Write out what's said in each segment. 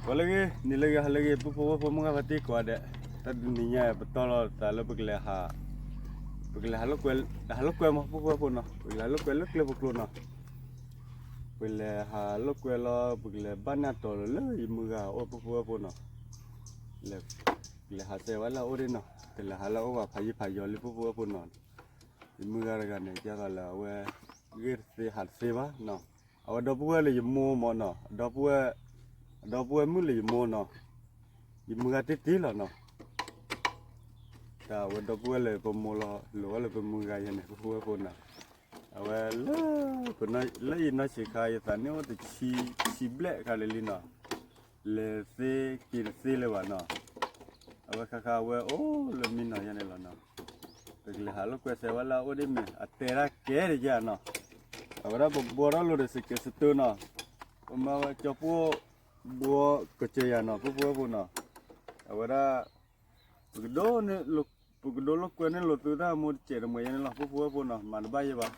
ဂီၤလၢအဂ့ၤ နံၤလၢအဂ့ၤ ဟါလၢအဂ့ၤ ပုၢ်ဖိဝဲၢ်ဖိ မုၢ်ဂၤဖါတံၢ်ကိးဂၤဒဲး, တၢ်တနံၤညါပတီၢ်လီၤသးလၢပကလဲၤဟး, ပကလဲၤဟးလိာ်ကွဲ, ဟးလိာ်ကွဲမး ပုၢ်ဖိဝဲၢ်ဖိနီၤ, ပကလဲၤဟးလိာ်ကွဲလၢကျဲပကျိနီၤ, ပလဲၤဟးလိာ်ကွဲလီၤ ပကလဲၤဘၣ်နၢ်တီၤလၢယမုၢ်ဂၤအအိၣ် ပုၢ်ဖိဝဲၢ်ဖိနီၤ, လဲၤ, ပကလဲၤဟးစဲးဝဲလၢအအိၣ်ဒၣ်နီၤ, တလဲၤဟးလၢအအိၣ်ဘၣ် ဖးယံၤဖးယီၤလံ ပုၢ်ဖိဝဲၢ်ဖိနီၤ, ယမုၢ်ဂၤတဂၤန့ၣ် ကဲသိးလၢအဝဲ ဂ့ၢ်တသ့ဟးတသ့ဘၣ်နီၤ, အဝဲဒီပုၢ်ဝဲၢ်လၢယမိၢ်မးနီၤ, ဒီပုၢ်ဝဲၢ်, ဒီပုၢ်ဝဲၢ်မုၣ်လၢယမိၢ်နီၤ, ယမုၢ်ဂၤတ့တ့လီၤနီၤ, တၢ်အဝဲဒီပုၢ်ဝဲၢ်လၢပမိၢ်လီၤ လိၣ်ဝဲလၢပမုၢ်ဂၤယဲန့ၣ် ပုၢ်ဖိဝဲၢ်ဖိနီၤ, အဝဲလၢ, လၢယနီၢ်ဆံးခါ ယသးန့ၣ်အိၣ်တဆံ, ဆံဘျဲၣ်ခါလၢာ်လံနီၤ, လဲၤသ့က့ၤတသ့လၢၤဘၣ်နီၤ, အဝဲခါခါအဝဲအိၣ်လၢမံနီၤယဲန့ၣ်လီၤနီၤ, ပကလဲၤဟးလိာ်ကွဲစဲးဝဲလၢအအိၣ်ဒ်မ့ၢ် အတဲဒၣ်ကဲတယါနီၤ, အဝဲဒၣ်ပဘှီထီၣ်လိာ်ဒီးစကဲးစတၢနီၤ, ပမၤဝဲကၠီပိၢ်ဘှီကစၢယၤနီၤ ပုၢ်ဖိဝဲၢ်ဖိနီၤ, အဝဲဒၣ် ပကဒိးန့ၢ်, ပကဒိးလိာ်ကွဲန့ၢ်လိာ်သုတၢ်မူတစဲးတမှဲၤယဲန့ၣ်လီၤ ပုၢ်ဖိဝဲၢ်ဖိနီၤ, မၤတဘၣ်ယဲဘၣ်,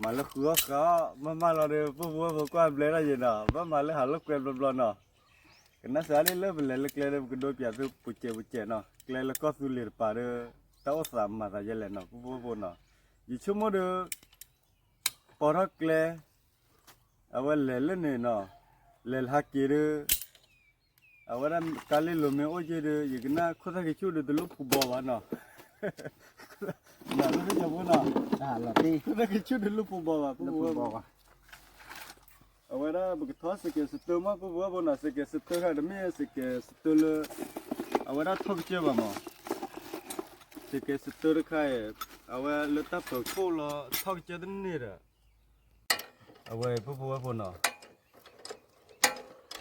မၤလၢဃုအီၣ်ဃုအီၣ် မ့ၢ်မးလီၤဒီး ပုၢ်ဖိဝဲၢ်ဖိကွၢ်ဘျဲထီၣ်ယဲနီၤ, ဘၣ်မၤလၢဟးလိာ်ကွဲဘျီဘျီနီၤ, ကနၣ်စၢ်လံလၢပလဲၤလၢကျဲဒီး ပကဒိးပၠးသုပူၤစဲးပူၤစဲးနီၤ, ကျဲလၢကီၢ်သူလ့ၤတပၤဒီး တၢ်အိၣ်သးမၤသးယဲလဲၣ်နီၤ ပုၢ်ဖိဝဲၢ်ဖိနီၤ, ယဆိကမိၣ်ဒီး ပိာ်ထီၣ်ကျဲ အဝဲလဲၤလၢန့ၣ်နီၤ, လဲၤလၢဟးက့ၤဒီး အဝဲဒၣ်ကါလ့လိၤမ့ၢ်အိၣ်က့ၤဒီး ယကနၣ်ခိၣ်သၣ်က့ၤဆူၣ်ဒီးတလိၣ်ပူၤဘီဘၣ်နီၤ, နီၤလၢသ့ၣ်ညါဖိနီၤ, ခိၣ်သၣ်က့ၤဆူၣ်ဒီးတလိၣ်ပူၤဘီဘၣ် ပုၢ်ဖိဝဲၢ်ဖိ, အဝဲဒၣ်ပကထီၣ်စကဲးစတၢမး ပုၢ်ဖိဝဲၢ်ဖိနီၤ, စကဲးစတၢတခါတမ့ၢ်စကဲးစတၢလၢ အဝဲဒၣ်ထီၣ်ကစၢၢ်ဘၣ်မး, စကဲးစတၢတခါအံၤ အဝဲလၢတၢ်ပၢၤခိၣ်လီၤ ထီၣ်ကစၢၢ်တန့ၢ်ဒီး အဝဲပုၢ်ဖိဝဲၢ်ဖိနီၤ,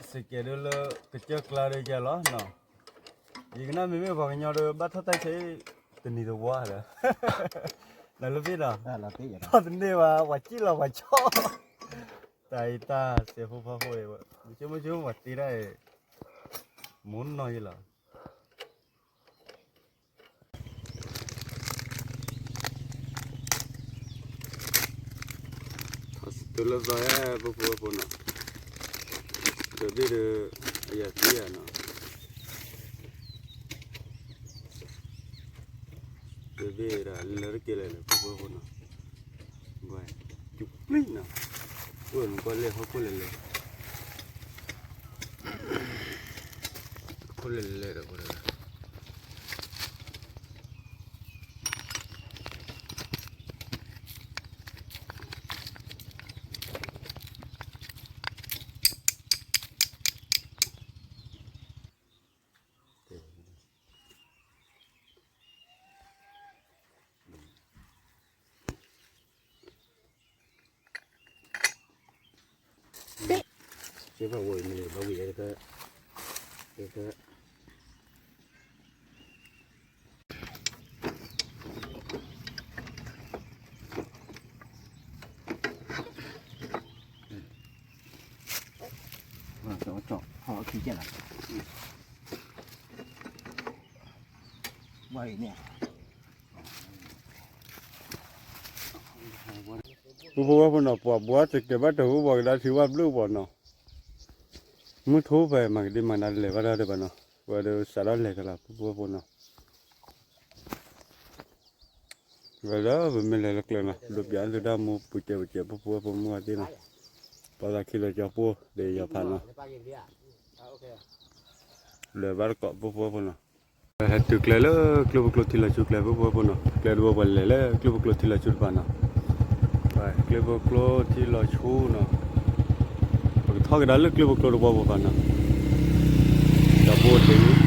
စကဲးဒၣ်လၢကစၢၢ်ကျါဒီးယဲလီၤနီၤ, ယကနၣ်မ့မ့ၢ်ပှၤကညီဒီး ဘၣ်ထီၣ်တၢ်ဆဲးတနံၤတဝါဒီး, နီၤလၢသ့ၣ်နီၤ, ထီၣ်တန့ၢ်ဘၣ် ပှၤစံၣ်လီၤပှၤဆီ, တၢ်အံၤတၢ်စဲးဖိဖီဖိအံၤ, မ့ၢ်ဆိကမိၣ်ဆိကမိၣ်ပှၤတ့တၢ်အံၤ, မူနီၢ်ယဲလီၤ ထီၣ်စတၢလၢသီဧါ ပုၢ်ဖိဝဲၢ်ဖိနီၤ, ဒီးဘ့ၣ်ဒီး အယၤသံဧါနီၤ, ဒီးဘ့ၣ်ဒီးလၢတက့ၢ်လဲၣ်လၢ ပုၢ်ဖိဝဲၢ်ဖိနီၤ, ဘၣ်ကျူပျံၢ်နီၤ, အိၣ်မူကီၢ်လဲၢ်ဟီၣ်ခိၣ်လဲၢ်လဲၢ်, ခိၣ်လဲၢ်လဲၢ်ဒီး ပုၢ်ဖိဝဲၢ်ဖိနီၤ ပှၤဘှီတကဲဘၣ်တၢ်ဟူဘၣ်ကဒါထံဝၣ်ဘျုးပှၤနီၤ, မုၢ်ထူၣ်ဖဲမၤကဒံမၤဒ်လဲၣ်ဘၣ်တၢ်တဘၣ်နီၤ, ပှၤဒီးစးထီၣ်လဲၤကလီၤ ပုၢ်ဖိဝဲၢ်ဖိနီၤ, ဝဲလၢပမ့ၢ်လဲၤလၢကျဲနီၤ ဒိးပၠးသုတၢ်မူပူၤစဲးပူၤစဲး ပုၢ်ဖိဝဲၢ်ဖိမုၢ်ဂၤသ့ၣ်နီၤ, ပှၤသးခံလီၤကၠီပိၢ်ဒီးယီၤဖးနီၤ လဲၤဘၣ်တကိး ပုၢ်ဖိဝဲၢ်ဖိနီၤ, ဟဲတုၤကျဲလၢကျိၣ်ဖိကျိထံလီၤဆူကျဲ ပုၢ်ဖိဝဲၢ်ဖိနီၤ, ကျဲတဘိပှၤလဲၤလၢကျိၣ်ဖိကျိထံလီၤဆူတပၤနီၤ, ကျိၣ်ဖိကျိထံလီၤဆူနီၤ, ပကထီၣ်ကဒါလၢကျိၣ်ဖိကျိတဘိပၤနီၤ, ဒီးဘိတ့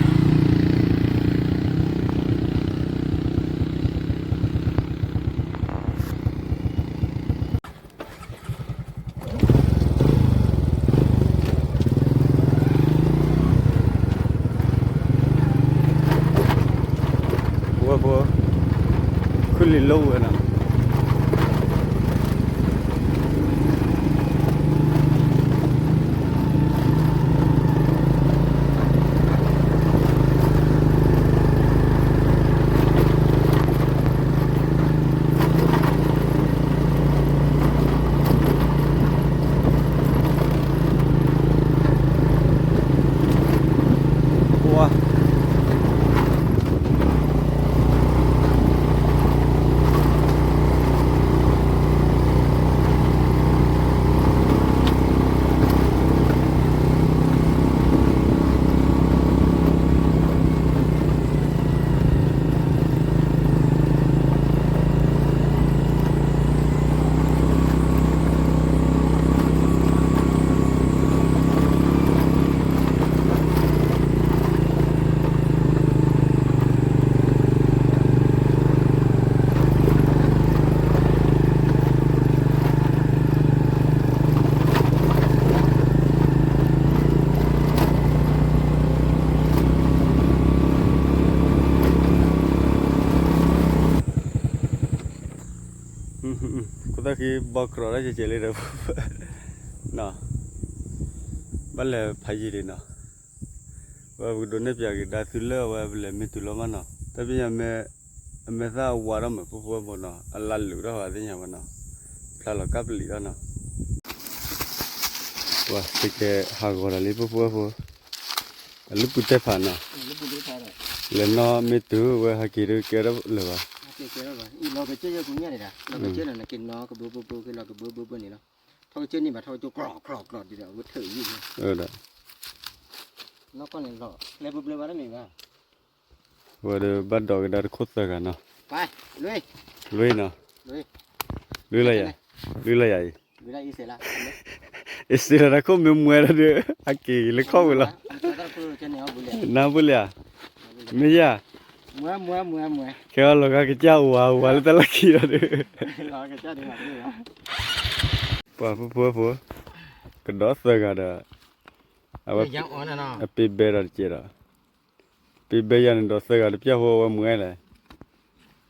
ဝဲဖိ, ခုလံၤလိဝဲနီၤ, ပှၤ ဝါ ခိၣ်သၣ်ဃံဘီကြီတၢ်ကဲကဲလံဒီး နီၤ, ဘၣ်လဲၤဖးယံာ်လံနီၤ, ဝဲပကဒိးနဲၣ်ပၠးက့ၤဒါသုလၢအဝဲပလဲၤမ့ၢ်တုၤလီၤမးနီၤ, တၢ်ပညိၣ်မ့ၢ် အမဲာ်သၣ်ဝါထီၣ်မး ဖိဖိဖိနီၤ, အလါလုာ်ထီၣ်ဘၣ်သ့ၣ်ညါဘၣ်နီၤ, ဖျါလီၤကပလံာ်ထီၣ်နီၤ, ပှၤကဲကဲဟးဂီၤဒီးလံ ဖိဖိဖိ, အလုၢ်ပူၤတဲဖးနီၤ, လဲၤနီၣ်မ့ၢ်တုၤဝဲဟးက့ၤဒုးကဲထီၣ်လၢၤဘၣ်, လီၤကစၢၢ်ယဲၢ်ကူညၣ်န့ၣ်ဒီး လီၤကစၢၢ်နီၤ နက့ၤနီၣ်ကဘိဘိဘိ က့ၤလီၤကဘိဘိဘိန့ၣ်လီၤ, ထီၣ်ကစၢၢ်န့ၣ်ဘၣ် ထီၣ်ကစၢၢ်ကြီကြီကြီဒ်ဒီး အဝဲထုးယံာ်န့ၣ်, ဒီး နီၢ်ကီၢ်န့ၣ်လီၤ ကျဲဘျၢဘျၢဘၣ်တမ့ၢ်ဘၣ်, ဝဲဒီးဘၣ်ဒိးကဒါတခိၣ်သၢဂၤနီၤ, လွံၢ်နီၤ, လွံၢ်လၢယၤ, လွံၢ်လၢယၤအံၤ, အ့စ့လီၤတၢ်ခိၣ်မ့ၢ်မွဲဒီး အက့ၤလၢခီၣ်ဝဲလီၤ, နၢ်ပူၤလံဧါ, မ့ၢ်ယၤ, ခဲအီၤလီၤဂာ်ကစၢ်ဝါဝါလၢတၢ်လီၢ်ခံဒီးဒုး ပှၤဖိဖိဖိ, ကဒီးသၢဂၤဒီး, အဝဲ, အပ့ၤဘဲဒီးတကဲဒီး, ပ့ၤဘဲယၤန့ၣ်ဒီးသၢဂၤတပျၢ်ဖိအဝဲမွဲလဲၣ်,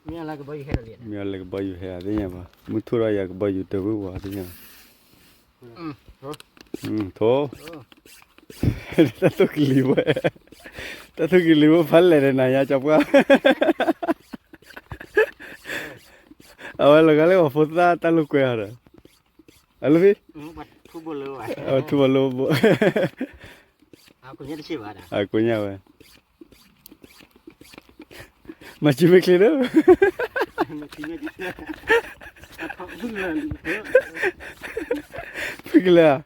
မ့ၢ်အလဲၤကဘီယူၤဟဲသ့ၣ်ညါဘၣ်, မုၢ်ထူၣ်ဒီးယၤကဘီယူၤတဝံၣ်ဝါသ့ၣ်ညါဘၣ်, ထိ, တၢ်သူၣ်ကလံၤဝဲ, တၢ်သူၣ်ကလံၤဝဲဖးလဲၣ်ဒီးနၤညါကၠီပှၢ် အဝဲလီၤဂာ်လၢပှၤဖိသၣ်တၢ်လိာ်ကွဲအီၤဒီး, အလၢဖံ, ထူဘိလၢဘိ, အကိညါတဆံၣ်ဘၣ်ဒီး, အကိညါဝဲ, မၤစံမ့ၢ်ချ့ဒီး, ဖုကလဲၤဧါ,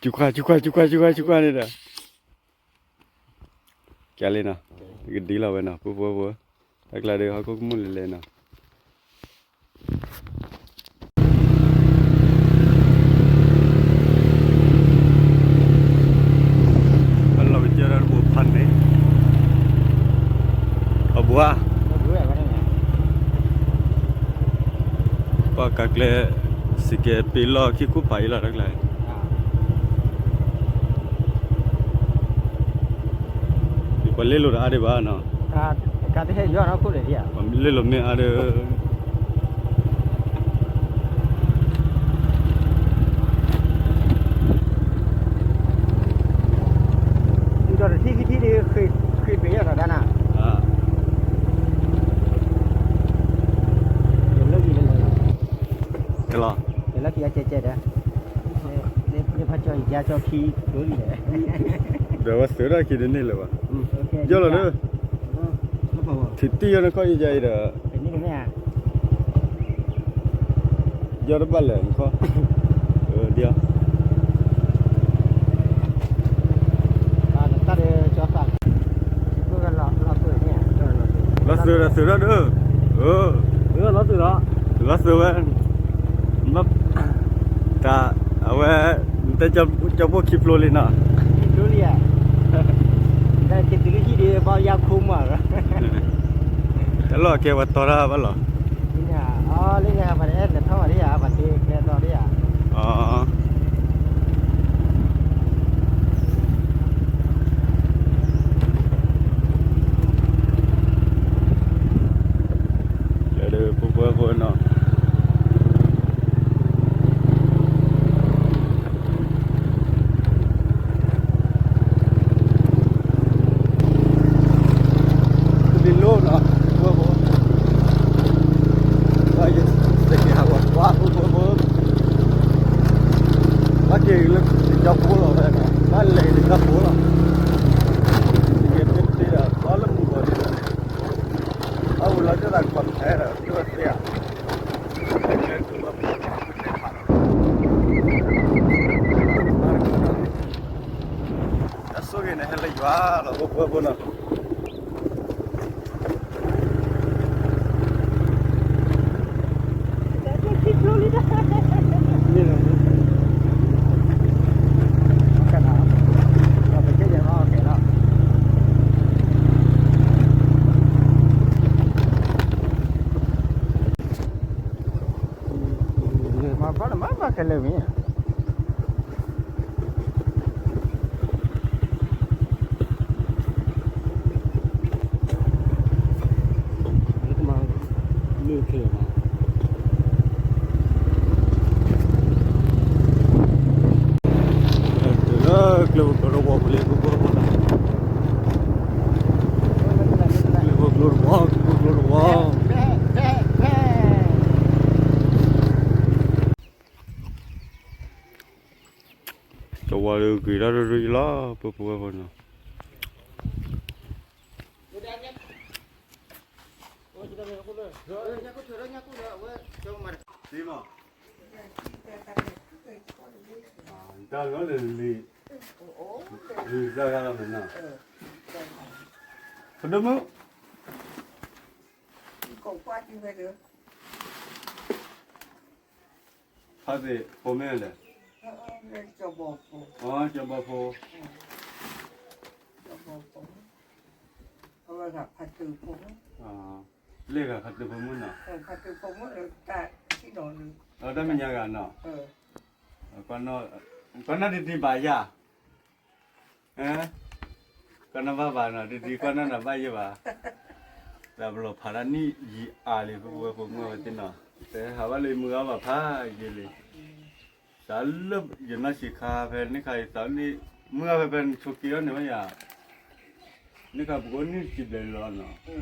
စူခွါ စူခွါ စူခွါ စူခွါ စူခွါန့ၣ်ဒီး ကလံနီၤ, ကဒ်လီၤဝဲနီၤ ပူဖိဖိ, တၢ်ကျါဒီးဟီၣ်ခိၣ်ကမူၣ်လဲၤလဲၤနီၤ, အလီၤကစၢ်တၢ်တဘိဖးန့ၣ်, အဘှါ, ပှၤကကျဲ, စံးကဲပ့ၤလီၢ်ခံခိၣ်ဖးအံၤလီၤတၢ်ကျါ ပှၤလ့လိာ်တအါဒံးဘၣ်နီၤ, လ့လိာ်မ့ၢ်အါဒီး, ဒီးတထံၣ်ခံထံၣ်ဒီး, ဃ့ပ့ၤယၤဒီးတၢ်နၤ, လၢခံအကဲကဲဒီး, ဖးကၠီအံၤယါကၠီခံဒိလံ, ဒီးဝဲသုးဒၣ်ခံတန့ၢ်လၢၤဘၣ်, ယီၢ်လီၤဒီး, ထံၣ်တံၢ်ယီၢ်နခီၣ်ယါအံၤဒီး, ယီၢ်တဘၣ်လဲၣ်နခီၣ်, ဒ်အီၤ လီၤသုးဒီးသုးထီၣ်ဒီး, လီၤသုးဝဲ, တၢ်, အဝဲ, နတဲကၠီဖိခံဖျိလံနီၤ, ခံဖျိလံဧါ, တၢ်ကတုၤလၢဟံၣ်ဒီးဘၣ်ယါခိမး, တၢ်လီၢ်ကဲပှၤတီတၢ်ဘၣ်လီၤ, လၢညါပှၤတအဲၣ်နထီၣ်ဘၣ်ဒ်ယါ ပှၤတကဲတီဒ်ယါ လၢပှဲၤပှဲၤနီၤ, လံလိနီၤ, ပှဲၤပှဲၤ, ယကဟးဝဲကွၢ်ပှဲၤပှဲၤ, နဟဲလၢယွၤလီၤ ဖိဖိဖိနီၤ. မၤဘၣ်လၢမၤဘၣ်ခဲလၢာ်မ့ၢ် လၢကျဲဖိကျိတဝီပူၤလံ ကျဲဖိကျိတဝီ ကျဲဖိကျိတဝီ တဝီလၢဂ့ၤတၢ်ရၢရၢလီၤ ပှၤဖိဝဲဖိနီၤ. တၢ်လီၤလၢလံၤ လံၤတၢ်ဂၤလီၤမ့ၢ်နီၤ ပဒိၣ်မုၣ် ဖါသ့ၣ်ဖိမ့ၢ်လဲၣ် ကၠီဘီဖိ အဝဲဂၤဖါတုဖိ လၢဂၤဖါတုဖိမုၣ်နီၤ ဖါတုဖိမုၣ်လၢတၢ်ထံၣ်နီၤလၢ တၢ်မဲာ်ညါဂၤနီၤ ကွၢ်နီၣ်တံၤတံၤဘၣ်ယၤ ကွၢ်နီၣ်ဘၣ်ဘၣ်နီၤ တံၤတံၤကွၢ်နီၣ်နၤဘၣ်ယဲဘၣ် တၢ်ပလီၢ်ဖးဒၣ်နံၣ်ယံာ်အါလံ ပဝဲဖိမုၣ်ဝဲသ့ၣ်နီၤ တဲဟးဘၣ်လၢယမုၢ်ဂၤဘၣ်ဖးယံာ်လံ သးလၢယနီၢ်ဆံးခါဖဲန့ၣ်ခါအံၤ သးန့ၣ် မုၢ်ဂၤဖဲဖဲနဆိးက့အီၤန့ၣ်ဝဲယၤ န့ၣ်ခါပကအိၣ်နံၣ်တဆံဘျဲၣ်လီၤနီၤ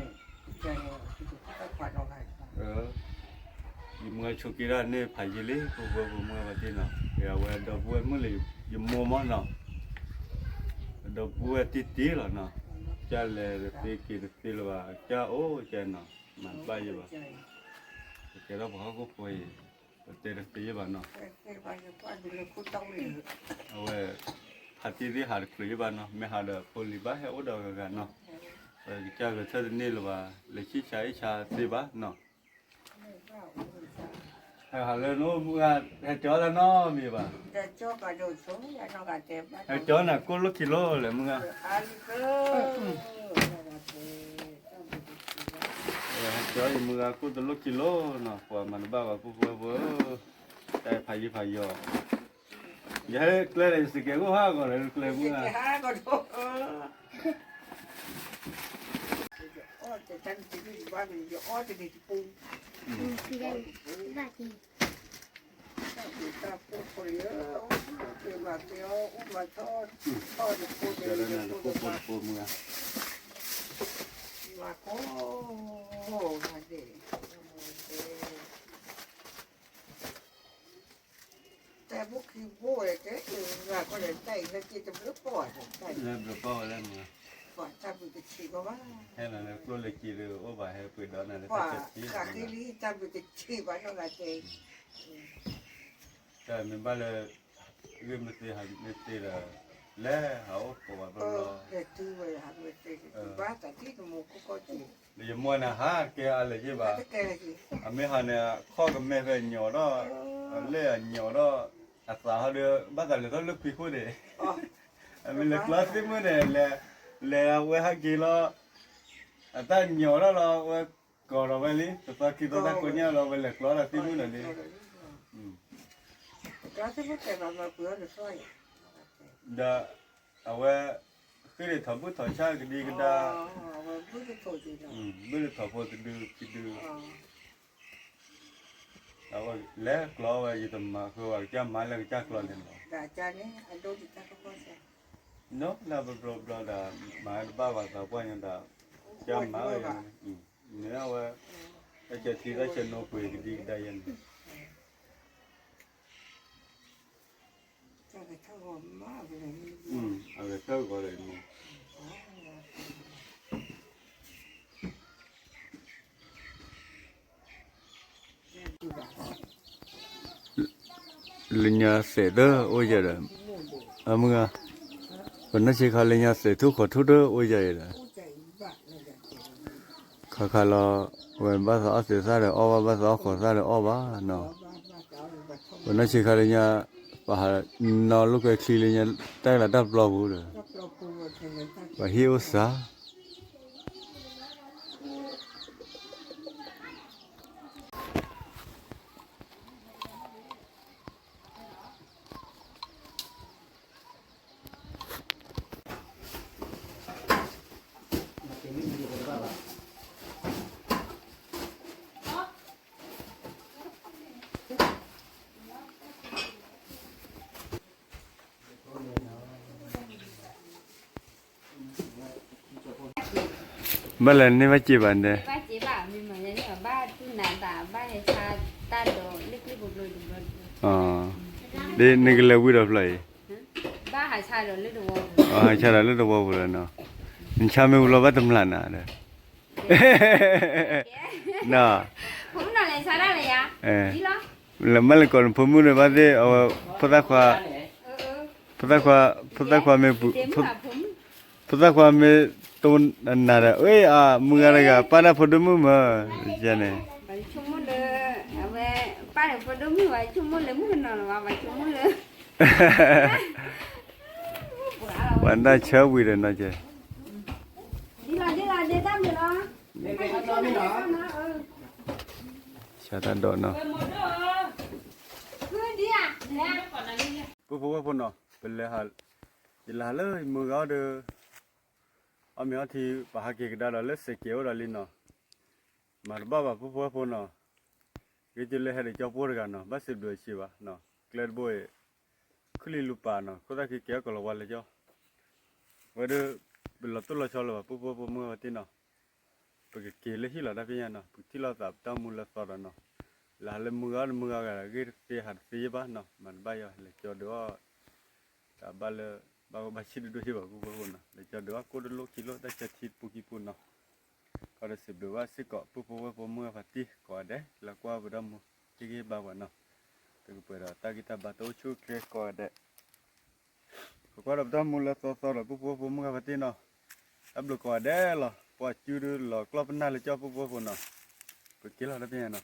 ယမုၢ်ဂၤဆိးက့ဒၣ်န့ၣ်ဖးယံာ်လံ ပဝဲဖိမုၣ်ဝဲသ့ၣ်နီၤ အဝဲဒီပုၢ်ဝဲၢ်မုၣ်လၢယမိၢ်မးနီၤ ဒီပုၢ်ဝဲၢ်တံၢ်တံၢ်လီၤနီၤ ကလဲၤတသ့က့ၤတသ့လၢၤဘၣ် ကအိၣ်ကဲနီၤ မၤတဘၣ်ယဲဘၣ် ပကဲထီၣ်ပှၤဟီၣ်ခိၣ်ဖိအံၤ ပတဲတသ့ယဲဘၣ်နီၤ အဝဲ ဖါတံၢ်သ့ၣ်ဟးတချုးယဲဘၣ်နီၤ မ့ၢ်ဟးဒီးဖိလံၤဘၣ်ဟဲအိၣ်ဒီးဂၤဂၤနီၤ ပကစၢ်ဂဲၤဆၢတန့ၢ်လၢၤဘၣ် လဲၤဆံၣ်ဆါအ့ၣ်ဆါသ့ဘၣ်နီၤ ဟဲဟးလၢနအိၣ်မုၢ်ဂၤ ဟဲကၠီလၢနီတမံၤဘၣ် ဟဲကၠီနၤကိၣ်လိၣ်ခံလိၣ်လဲၣ်မုၢ်ဂၤ ဟဲကၠီယမုၢ်ဂၤကိၣ်တလိၣ်ခံလိၣ်နီၤ ပှၤမၤတဘၣ်ဘၣ် ပှၤဖိဝဲဖိ တၢ်ဖးယံာ်ဖးယီၤ ယဟဲကျဲဒီးယစကဲးအိၣ်ဟးဂီၤဒီးကျဲမုၢ်ဂၤ တၢ်ဖိတဖိမုၢ်ဂၤ တဲဘိခံဘိဝဲတဲ ဂၤကီၢ်ဒီးတၢ်အံၤလၢက့တဘျုးပီၢ်ဝဲ လၢဘျုးပီၢ်ဝဲလၢမုၢ် ပှၤတၢ်ဘုးတဆံးဘၣ်ဘၣ် ဟဲလီၤလၢကျိၣ်လၢက့ဒုးအိၣ်ဘၣ်ဟဲပှ့ၤဒီးနၤလၢတၢ်ဆဲးသံ ပှၤဃးက့လံတၢ်ဘုးတဆံးဘၣ်နီၢ်ဂၤတဲ တၢ်မ့ၢ်ဘၣ်လၢ ဂ့ၢ်မ့ၢ်သ့ဟးမ့ၢ်သ့ဒီး လဲၤဟးအိၣ်ကိးဝဲဘျီဘျီ လဲၤတုၤဝဲဟးမ့ၢ်သ့ ဘၣ်သးထံၣ်တမူခိၣ်ကီၢ်က့ၤ ဒီးယမိၢ်န့ၣ်ဟးတကဲအါလဲၣ်ယ့ၢ်ဘၣ် အမ့ၢ်ဟးန့ၣ် ခီၣ်ကမဲဖဲညိးဒီး အလဲၢ်အညိးဒီး အသးဟီဒီး ဘၣ်သးလဲၤထီၣ်လၢခွံခိၣ်န့ၣ် အမ့ၢ်လဲၤကျီသ့ၣ်မုၣ်န့ၣ် လဲၤ လဲၤအဝဲဟးက့ၤလီၤ အတၢ်ညိးထီၣ်လီၤ အဝဲကိးဒီးဝဲလံ တသီခံသီတၢ်ကိးညါလီၤ ဝဲလဲၤကျီဒီးသ့ၣ်မုၣ်လီၤလံ ဒီး အဝဲ ဃ့ၢ်န့ၣ်ထီၣ်ဘုၣ်ထီၣ်ဆၣ်ကဒံကဒါ ဘုၣ်တထီၣ်ဘုၣ်တထီၣ်ဆၣ်ကဒံကဒါ အဝဲလဲၤကျီဝဲ ယတမၤဃုာ်ဝဲ ကစၢ်မၤလၢကစၢ်ကျီန့ၣ်လီၤ နီၢ်လၢဘျီဘျီဒီး မၤတဘၣ်ဘၣ်သးပှၢ်ညါဒီး ကစၢ်မၤဝဲ မ့ၢ်အဝဲ အဆဲးထံသၣ်ဆဲးနိပှ့ၤကဒံကဒါယဲန့ၣ် အဂဲၤထၢၣ်ဂီၤလၢမ့ၢ် လၢညါသဲးတအိၣ်ယဲဒီး အမုၢ်ဂၤ ပနီၢ်ဆံးခါလၢညါသဲးထူၣ်ခီၣ်ထူၣ်တအိၣ်ယၤအံၤဒီး ခါခါလီၤ ဝဲဘၣ်သးအီၣ်သဲးသၣ်ဒီးအီၣ်ဘၣ် ဘၣ်သးအီၣ်ခီၣ်သၣ်ဒီးအီၣ်ဘၣ်နီၤ. ပနီၢ်ဆံးခါလၢညါ ပဟးနီၣ်လိာ်ကွဲချံလၢညါ တၢ်ကလၤတၢ်ပျီပူၤဒီး ပှၤဟံၣ်အိၣ်သး ဘၣ်လဲၤန့ၢ်ဘၣ်စ့ဘၣ်ဒဲး, ဒ်နကလဲၤဝံၤဒီးဖျၢၣ်အံၤ, ဟးဆါဒီးလၢတဝီပူၤလီၤနီၤ, နဆါမ့ၢ်ဝံၤလီၤဘၣ်တမျၢ်နၤဒီး, နီၤ, လၢမ့ၢ်လဲၤကီးနဖိမုၣ်ဒီးဘၣ်သ့ၣ်, ဖိသၣ်ခွါ, ဖိသၣ်ခွါမ့ၢ်ပူၤ, ဖိသၣ်ခွါမ့ၢ်တိၢ်နၤဒီး အ့ၣ် အမုၢ်ဂၤတဂၤ ပၢ်ဒၣ်ဖိဒိၣ်မုၣ်မၢ်, န့ၣ် ပှၤဒၣ်ဆၢဝံၤဒီးနီၤကဲ, ဆါတၢ်ဒိးနီၤ, ပုၢ်ဖိဝဲၢ်ဖိနီၤ, ပလဲၤ, ယလဲၤဟးလၢယမုၢ်ဂၤအီၤဒီး, အီၣ်မ့ၤအီထံ ပဟးက့ၤကဒါဒီးလၢစဲးကဲးအိၣ်ဒီးလံနီၤ, မၤတဘၣ်ဘၣ်ပုၢ်ဖိဝဲၢ်ဖိနီၤ, ဂ့ၤကၠိလၢဟဲဒီးကၠီဖိတဂၤနီၤ, ဘၣ်စံးဘျုးအီၤဘၣ်နီၤ, ကျဲတဘိအံၤ ခုၣ်လံလူၤပာ်နီၤ, ခိၣ်သၣ်ခံကဲအီၣ်ကီၤလီၤဝါလၢကၠီ, ဝဲဒီး, ပလီၤတိၢ်လီၤဆီလၢၤဘၣ် ပုၢ်ဖိဝဲၢ်ဖိမုၢ်ဂၤဝဲသ့ၣ်နီၤ, ပကက့ၤလၢဟံၣ်လီၤတၢ်ဖဲညါနီၤ, ပကထံၣ်လိာ်သးပတၢ်မူလၢသီဒီးနီၤ, လၢဟးလၢမုၢ်ဂၤဒီးမုၢ်ဂၤဂၤဒီး ဂ့ၢ်တသ့ဟးတသ့ယဲၢ်ဘၣ်နီၤ, မၤတဘၣ်ယီၤ လဲၤကၠီဒုးအီၣ် တၢ်ဘၣ်လၢ ဘၣ်ဂီၢ်ဘၣ်ဆံးဒိၣ်ဒိၣ်ယဲၢ်ဘၣ်ပုၢ်ဖိဝဲၢ်ဖိနီၤ, လဲၤကၠီဒုးအီၣ်ကိၣ်တလိၣ်ခံလိၣ်တၢ်ဆၢထံပူၤခံပူၤနီၤ, ခီဒီးစံးဘျုးဘၣ်စ့ၢ်ကီး ပုၢ်ဖိဝဲၢ်ဖိမုၢ်ဂၤဖးတံၢ်ကိးဂၤဒဲး လၢကွၢ်ပဒီမူ ဟ့ၣ်ဂံၢ်ဟ့ၣ်ဘါပှၤနီၤ, တကပှဲၤဒီးတၢ်ဂံၢ်တၢ်ဘါတအိၣ်ဆူၣ်အိၣ်ချ့ကိးဂၤဒဲး ပကွၢ်ဒီးပတၢ်မူလၢသီသီဒီးပုၢ်ဖိဝဲၢ်ဖိမုၢ်ဂၤဖးတံၢ်နီၤ, တၢ်ဘျုးကိးဂၤဒဲးလီၤ, ပှၤစုဒုလီၤကျီၢ်ပနၢ်လၢကၠီပုၢ်ဖိဝဲၢ်ဖိနီၤ, ပက့ၤလီၤတၢ်ဖဲညါနီၤ,